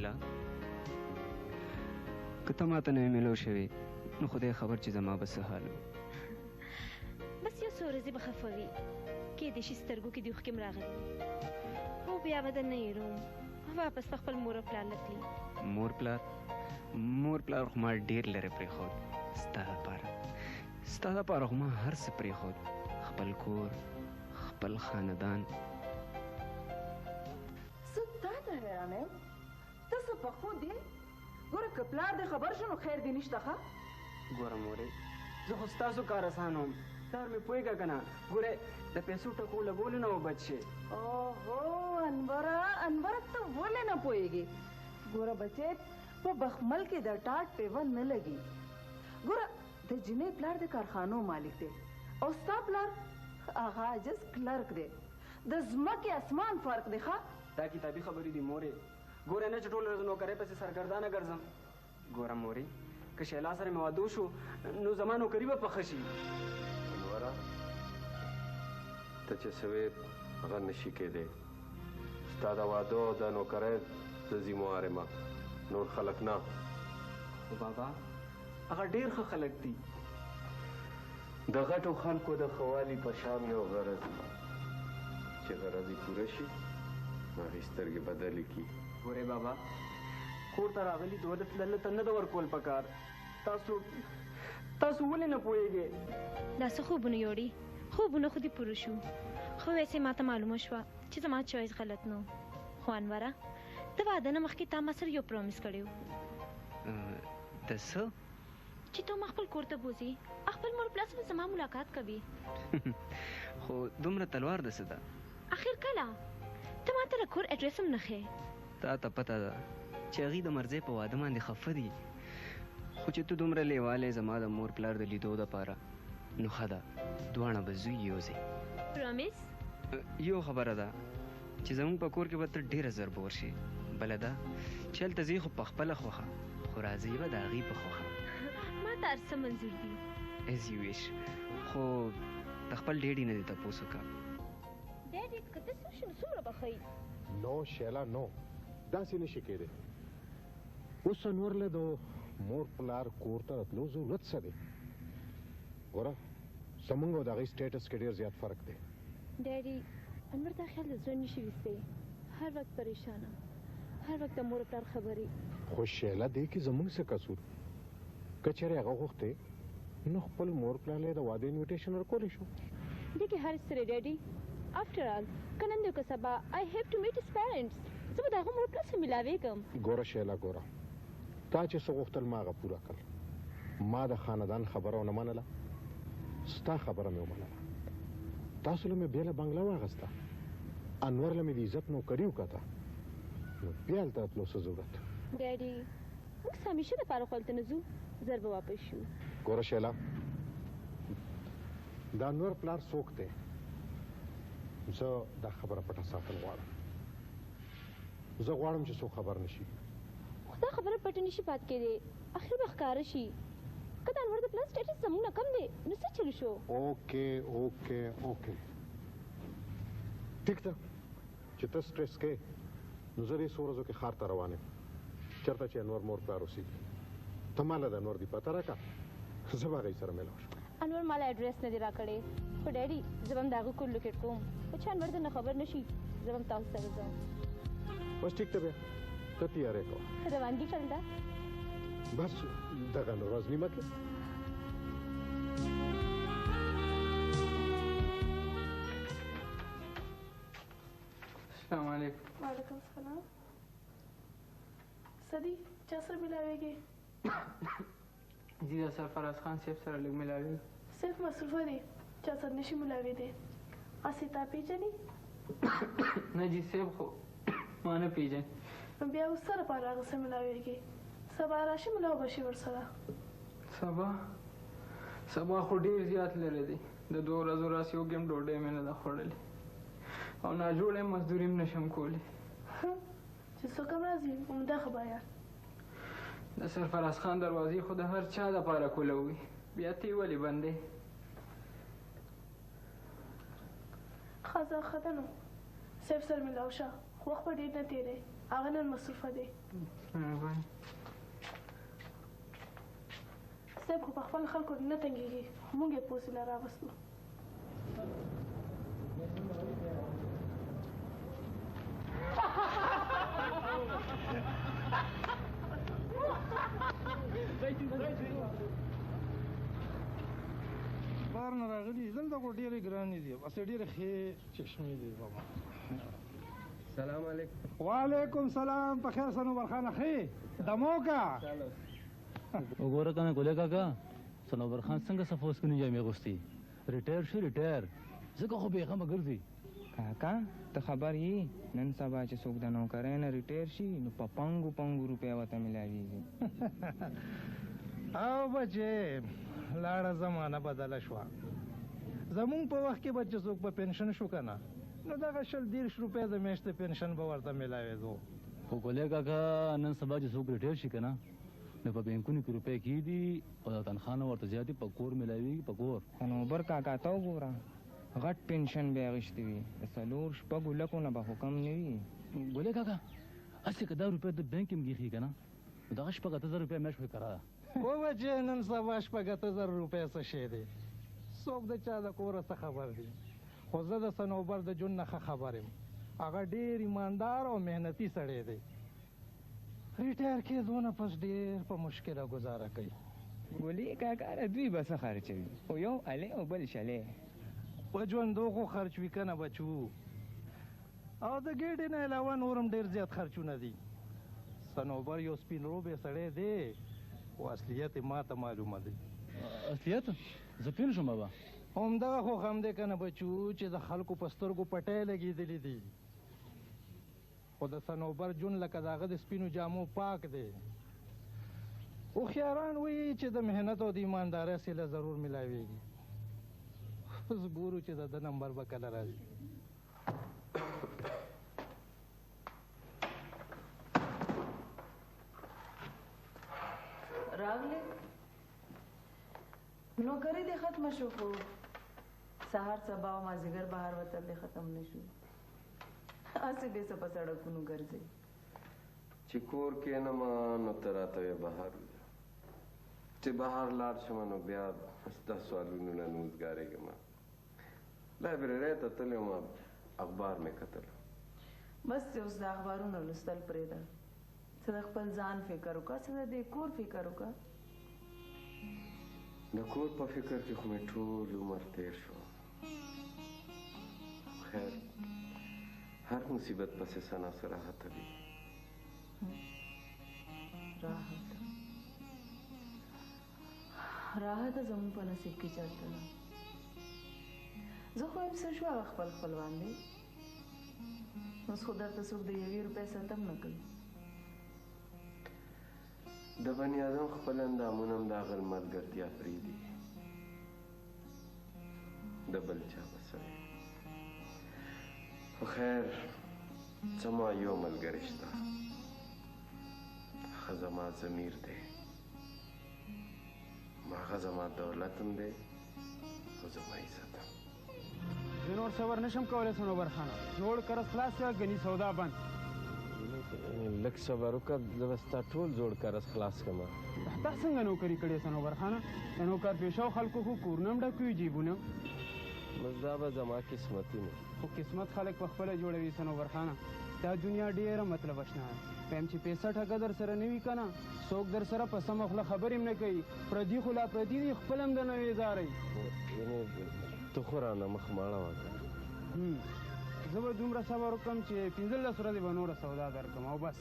شیلا، که ته ماته نه وې میلاو شوې نو خدای خبر چې زما به څه حال و. بس یو څو ورځې به خفه وي، کیدای شي سترګو کې دې اوښکې هم راغلي وي، خو بیا به درنه هېروم، واپس به خپل مور او پلار له تلي. مور پلار؟ مور پلار خو ما ډېر لرې پرېښود ستا دپاره، ستا دپاره خو ما هر څه پرېښود، خپل کور، خپل خاندان. زه تا ته حیرانه یم، ته څه په خو دې؟ ګوره که پلار دې خبر شو نو خیر دې نشته. ښه ګوره مورې، زه خو ستاسو کار اسانوم، پلار مې پوهېږه که نه، ګوره د پیسو ټکو لګولو نه وبچ شې. اوهو انوره، انوره ته ولې نه پوهېږې؟ ګوره بچی، په بخمل کې د ټاټ پیوند نه لګي. ګوره د جینۍ پلار د کارخانو مالک دی او ستا پلار هغه عاجز کلرک دی، د ځمکې اسمان فرق دی. ښه دا کتابي خبرې دي مورې، ګوره نه چې ټوله ورځ نوکرۍ پسې سرګردانه ګرځم. ګوره مورې، که شیلا سره مې واده وشو نو زما نوکري به پخه شي. انوره، ته چې څه وې هغه نه شي کېدی. ستا د واده او د نوکرۍ زه ذمهوار یم، نور خلک نه. خو بابا هغه ډېر ښه خلک دي. د غټو خلکو د ښه والي په شان یو غرض وي، چې غرض یې پوره شي نو هغې سترګې بدلې کړي. ګورې بابا، کور ته راغلي دولت لله ته نه ده ورکول پکار. تاسو تاسو ولې نه پوهېږئ؟ دا څه خوبونه یوړي؟ خوبونه خو دې پوره شو، خو ویسې ما ته معلومه شوه چې زما چویس غلط نو. خو انوره، د واده نه مخکې تا ما سره یو پرومیس کړی و. د څه؟ چې ته ما خپل کور ته بوځي، خپل مور پلار سره زما ملاقات کوي. خو دومره تلوار د څه ده؟ اخر کله ته ما ته د کور اډرس هم نه ښیې. تا ته پته ده چې هغوی د مرضی په واده باندې خفه دي، خو چې ته دومره لیواله یې زما د مور پلار د لیدو دپاره، نو ښه ده دواړه به ځو یو ځای. پرومیس؟ یو خبره ده چې زموږ په کور کې به ته ډېره زر بور شې، بله ده چې هلته ځې خو په خپله خوښه، خو راځې به د هغې په خوښه. ما ته هر څه منظور دي. As you wish، خو د خپل ډیډي نه دې تپوس وکړه. ډیډي که داسې وشي نو څومره به ښه وي. نو شیلا، نو داسې نه شي کېدی. اوس انور له د مور پلار کور ته راتلو ضرورت څه دی؟ ګوره زموږ او د هغې سټیټس کې ډېر زیات فرق دی. ډیډي انور دا خیال د زړه نشي ویستی، هر وخت پریشانه، هر وخت د مور پلار خبرې. خو شیلا دې کې زموږ څه قصور؟ که چېرې هغه غوښتې نو خپل مور پلار له د واده انویټیشن ورکولی شو. دې کې هر څه دی ډیډي، آفټر آل که نن دی که سبا I have to meet his parents، زه به د هغه مور پلار سره ملاوېږم. ګوره شیلا، ګوره تا چې څه غوښتل ما هغه پوره کړل. ما د خاندان خبره ونه منله، ستا خبره مې ومنله. تاسو له مې بېله بنګله واخیسته، انور له مې د عزت نوکري وکته، نو بیا هلته تلو څه ضرورت؟ ډیډي موږ څه همیشه دپاره خو هلته نه ځو، زر به واپس شو. ګوره شیلا، د انور پلار څوک دی؟ زه دا خبره پټه ساتل غواړم، زه غواړم چې څوک خبر نه شي. خو دا خبره پټه نه شي پاتې کېدی، اخر به ښکاره شي. که د انور د پلار سټیټس زموږ نه کم دی نو څه چل شو؟ okay okay okay، ټیک ده چې ته سټرس کې، نو زه دې څو ورځو کې ښار ته روان یم، چېرته چې انور مور پلار اوسېږي. ته ما له د انور دي پته راکړه، زه به هغوی سره میلاو شم. انور ما له اډرس نه دی راکړی، خو ډیډي زه به هم د هغه کور لوکیټ کوم، خو چې انور درنه خبر نه شي زه به هم تاسو سره ځم. بس ټیک ده، بیا ته تیاری کوه. روانګي چل ده؟ بس دغه نو ورځ نیمه کې. السلام علیکم. وعلیکم السلام. څه دي؟ چا سره ملاوېږې؟ جی د سرفراز خان صاحب سره لږ ملاوېږم. صرف مصروفه دی، چا سره نشي ملاوېدی. هسې تا پېژني؟ نه جی صاحب خو ما نه پېژني. نو بیا اوس څه لپاره هغه سره ملاوېږې؟ سبا راشي ملاو به شي ورسره. سبا؟ سبا خو ډېر زیات لرې دی، د دوو ورځو راسې وږی یم، ډوډۍ مې نه ده خوړلې او ناجوړه یم، مزدوري هم نه شم کولی. چې څوک هم راځي همدغه بیان. د سرفراز خان دروازې خو د هر چا دپاره کولاوي، بیا ته یې ولې بندې؟ ښه ځه، ښه ده نو صاحب سره ملاو شه، خو وخت به ډېر نه تېری، هغه نن مصروفه دی. مهرباني. صاحب خو په خپلو خلکو نه تنګېږي، خو موږ یې پوسې له راوستو. بار نه راغلي، دلته خو ډېرې ګرانې دي، بس ډېرې ښې چشمې دي بابا. سلام علیکم. وعلیکم سلام. په خیر صنوبر خانه، ښې دمو کا؟ وګوره که نه ګلې کاکا، صنوبر خان څنګه صفا سپینې جامې اغوستي، ریټایر شو ریټایر، ځکه خو بېغمه ګرځي. کاکا ته خبر یې، نن سبا چې څوک د نوکرۍ نه ریټایر شي نو په پنګو پنګو روپۍ ورته میلاویږي. او بچې لاړه زمانه بدله شوه. زمونږ په وخت کې به چې څوک په پنشن شو که نه، نو دغه 20 30 روپۍ د میاشتې پنشن به ورته میلاوېدو. خو ګلې کاکا نن سبا چې څوک ریټایر شي که نه، نو په بینکونو کې روپۍ کېږي او د تنخوا نه ورته زیاتې په کور میلاویږي، په کور. صنوبر کاکا ته وګوره، غټ پنشن به یې اخیستی وي، د 4 6 لکو نه به خو کم نه وي. ګلې کاکا هسې که دا روپۍ د بینک کې هم کېښي که نه، نو دغه 6 8 زره روپۍ میاشت خو یې کرا ده. و بچې نن سبا 6 8 زره روپۍ څه شی دی، څوک د چا د کوره څه خبر دي. خو زه د صنوبر د ژوند نه ښه خبر یم، هغه ډېر ایماندار او محنتي سړی دی. ریټایر کېدو نه پس ډېر په مشکله ګزاره کوي. ګلې کاکا د دوی به څه خرچوي، خو یو الی او بل شلی. په ژوندو خو خرچ وي که نه بچو، او د ګېډې نه علاوه نور هم ډېر زیات خرچونه دي. صنوبر یو سپین روبی سړی دی، خو اصلیت یې ما ته معلومه دی. اصلیت؟ زه پوه نه شوم بابا. همدغه خو غم دی که نه بچو، چې د خلکو په سترګو پټی لګېدلي دي. خو د صنوبر ژوند لکه د هغه د سپینو جامو پاک دی. هوښیاران وایي چې د محنت او د ایماندارۍ صله ضرور میلاویږي. اوس ګورو چې د ده نمبر به کله راځي. راغلې؟ نوکري دې ختمه شو، خو سهار سبا او مازدیګر بهر وتل دې ختم نه شو. هسې دې څه په سړکونو ګرځې. چې کور کښېنم نو ته راته وایې بهر وځه، چې بهر لاړ شم نو بیا ستا سوالونو نه نه وزګارېږم. لایبرېرۍ ته تللی وم، اخبار مې کتل. بس ته اوس د اخبارونو لوستل پرېږده، څه د خپل ځان فکر وکړه، څه د دې کور فکر وکړه. د کور په فکر کې خو مې ټول عمر تېر شو. خیر، هر مصیبت پسې څه نا څه راحته وي. راحت راحت زموږ په نصیب کې چېرته ده؟ زه خو یم څه شو، هغه خپل خپلوان دی. اوس خو درته څوک د یوې روپۍ ستم نه کوي. د بني آدم خپل اندامونه هم د هغه ملګرتیا پرېږدي، د بل چا به څه وي. خو خیر، زما یو ملګری شته، هغه زما ضمیر دی، هغه زما دولت هم دی او زما عزت هم. زه نور صبر نشم کولی صنوبر خانه، جوړ قرض خلاص کړه، ګني سودا بند. لږ صبر وکړه، زه به ستا ټول زوړ قرض خلاص کړم. تا څنګه نوکري کړې صنوبر خانه؟ د نوکر پېښو خلکو خو کورونه هم ډک وي، جیبونه. بس دا به زما قسمتي نه. خو قسمت خلک په خپله جوړوي صنوبر خانه. دا دنیا ډېره مطلب اشنا ده. وایم چې پیسه ټکه در سره نه وي که نه، څوک در سره په سمه خوله خبرې هم نه کوي. پردي خو لا پردي دي، خپل هم درنه وېزاروي. یعنې ته خو رانه مخ ماړه وه که نه؟ زه به دومره صبر وکړم چې 15 ورځې به نوره سودا درکړم او بس.